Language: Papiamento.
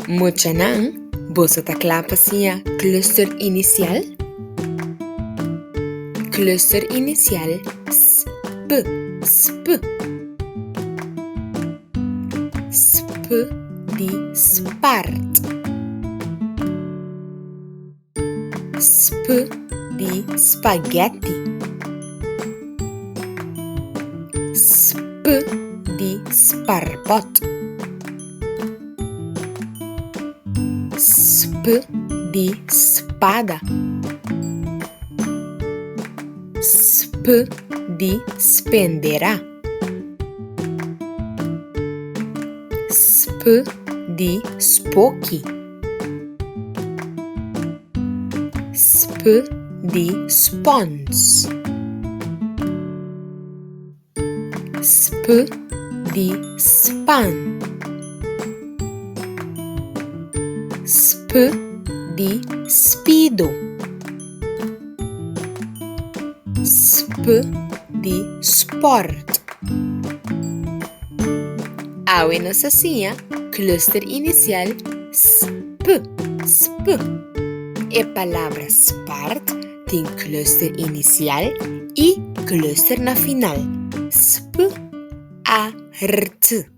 Muchanan, boso ta kla pa siña cluster inicial? Cluster inicial sp, sp. Sp di spart. Sp di spaghetti. Sp di sparpot. Sp di spada. Sp di spendera. Sp di spoki. Sp di spons. Sp di span. Sp di spido. Sp di spòrt. Awe nos a siña cluster inicial sp, sp. E palabra spart tin cluster inicial y cluster na final, sp, a, rt.